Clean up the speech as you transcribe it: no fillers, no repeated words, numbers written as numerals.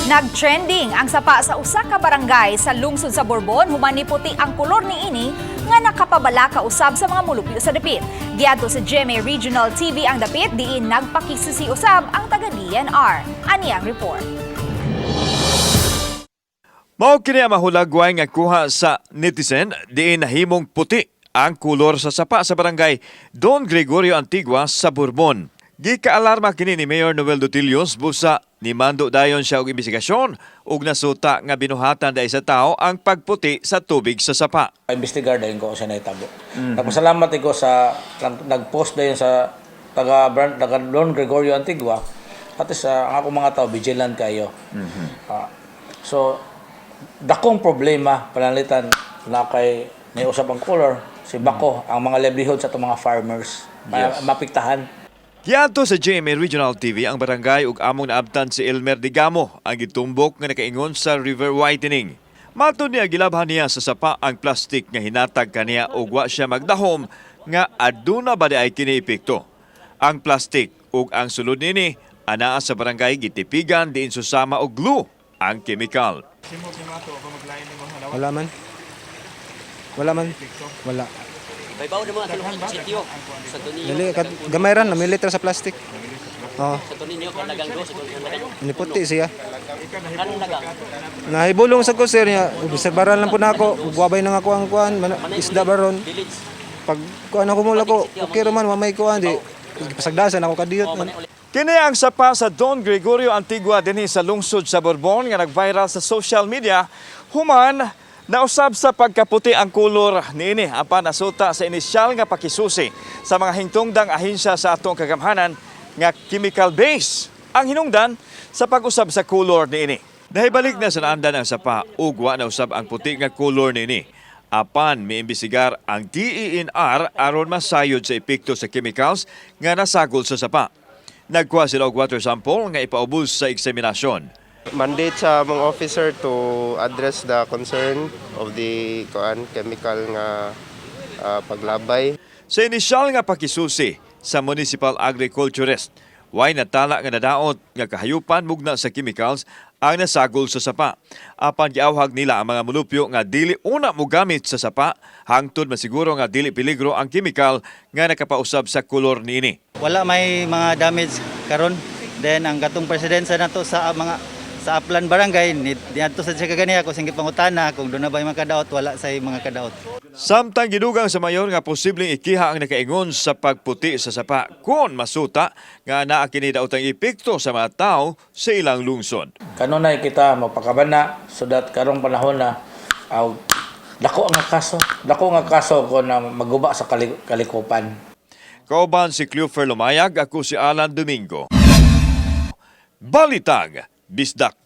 Nag-trending ang sapa sa usa ka barangay sa lungsod sa Borbon human niputi ang kolor niini nga nakapabalaka usab sa mga mulupyo sa dapit. Giadto sa GMA Regional TV ang dapit, diin nagpakisusi usab ang taga DENR. Ani ang report. Mao kini ang mahulagway nga kuha sa netizen diin nahimong puti ang kulor sa sapa sa barangay Don Gregorio Antigua sa Borbon. Gikaalarma kini ni Mayor Noel Dutilios busa nimando dayon siya og imbestigasyon ug nasuta nga binuhatan dai sa tao ang pagputi sa tubig sa sapa. Investigar dayon ko sa nahitabo. Nagpasalamat ko sa nag-post dayon sa taga taga Don Gregorio Antigua at sa ang akong mga tao, vigilant kayo. So dakong problema pananglitan na kay niusab ang color si bako ang mga livelihood sa atong mga farmers mapiktahan. Giadto sa GMA Regional TV ang barangay ug among naabtan si Elmer Digamo, ang gitumbok nga nakaingon sa river whitening. Matod niya, gilabhan niya sa sapa ang plastic nga hinatag kaniya ug wa siya magdahom nga aduna ba di ay kini epekto. Ang plastic ug ang sulod nini anaa sa barangay gitipigan diin susama og glue ang chemical. Wala man. Wala man. Wala. Baybaw na mga tulong sityo. Sa Tonino, Dili gamay ran, namili sa plastic. Oh, sa Tonino, kalagang dos, kalagang niputi siya. kanang lagang. Nahibulong sa ko, sir, niya. Obserbaran lang po na ako. Ugwabay na nga ako ang kuan, isda baron. Village. Pag kuan ako mula ko, okay ra man, mamay kuan di. Pasagdasan ako kadiyot man. Kini ang sapa sa Don Gregorio Antigua dinhi sa lungsod sa Borbon nga nag-viral sa social media human nausab sa pagkaputi ang kolor niini, apan nasuta sa inisyal nga pakisusi sa mga hingtungdang ahensya sa atong kagamhanan nga chemical base ang hinungdan sa pag-usab sa kolor niini. Nahibalik na sa naandan ang sapa ug wa na usab ang puti nga kolor niini. Apan miimbestigar ang DENR aron masayod sa epekto sa chemicals nga nasagol sa sapa. Nagkuha sila og water sample nga ipaubos sa eksaminasyon. Mandate sa among officer to address the concern of the kuan chemical nga paglabay. Sa inisyal nga pakisusi sa municipal agriculturist, way natala nga nadaot nga kahayupan mugna sa chemicals ang nasagol sa sapa. Apan giawhag nila ang mga mulupyo nga dili una mogamit sa sapa hangtod masiguro nga dili peligro ang chemical nga nakapausab sa kolor niini. Wala may mga damage karon. Then ang katong president sa nato sa mga sa Upland Barangay ni diadto sa siya kaganiha ko sing gipangutana kung doon na ba yung mga kadaot, wala say mga kadaot. Samtang gidugang sa mayor nga posibleng ikiha ang nakaingon sa pagputi sa sapa kung masuta nga naa kini daotang epekto sa mga tao sa ilang lungsod. Kanunay kita magpakabana so that karong panahon na aw dako nga kaso ko na maguba sa kalikupan. Kauban si Cleofer Lumayag, ako si Alan Domingo. Balitang Bisdak.